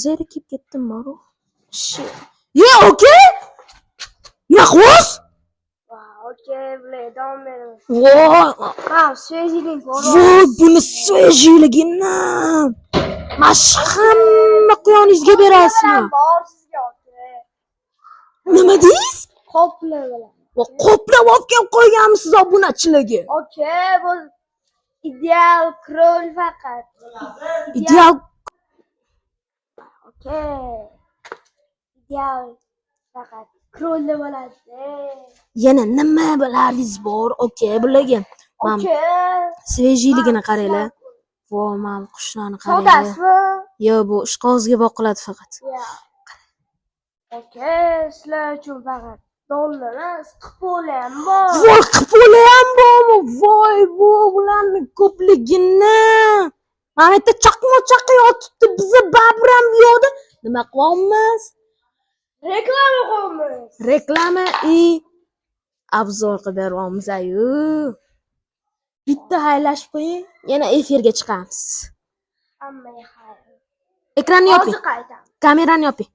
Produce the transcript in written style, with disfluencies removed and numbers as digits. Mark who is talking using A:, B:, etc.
A: Zerikib ketdim boru. Ye, aka! Nima qilyapsiz?
B: Aka, bular davom beramiz.
A: Voy,
B: Ha, свежий lik bor.
A: Voy, buni свежий ligini. Mana shu hamma quyoningizga berasizmi?
B: Bor sizga, aka.
A: Nima deysiz?
B: Qoplar bilan.
A: Va qoplab olib kelib qo'yganmisiz obunachilarga?
B: Aka, bu ideal кроль faqat.
A: Ideal.
B: Aka. Ideal faqat кроль da bo'ladi.
A: Yana nima bilardingiz bor, aka, bularga? Mana
B: Aka.
A: свежий ligini qaranglar. Voy, mana qushlarni qaranglar.
B: Sotasizmi?
A: Yo'q, bu ishqog'ozga boqiladi faqat.
B: Ya. Aka, sizlar uchun faqat dollar emas, qipoli ham bor.
A: Voy, qipoli ham bormi? Voy, bu ularni ko'pligini. Mana yerda chaqmoq chaqayotibdi, biza baribir ham bu yoqda nima qilyapmiz?
B: Reklama qo'yamiz.
A: Reklama и обзор qilib beryapmiz ayu. Bitta xayrlashib qo'ying, yana efirga chiqamiz.
B: Hammaga xayr.
A: Ekranni yoping.
B: Hozir qaytamiz.
A: Kamerani yoping.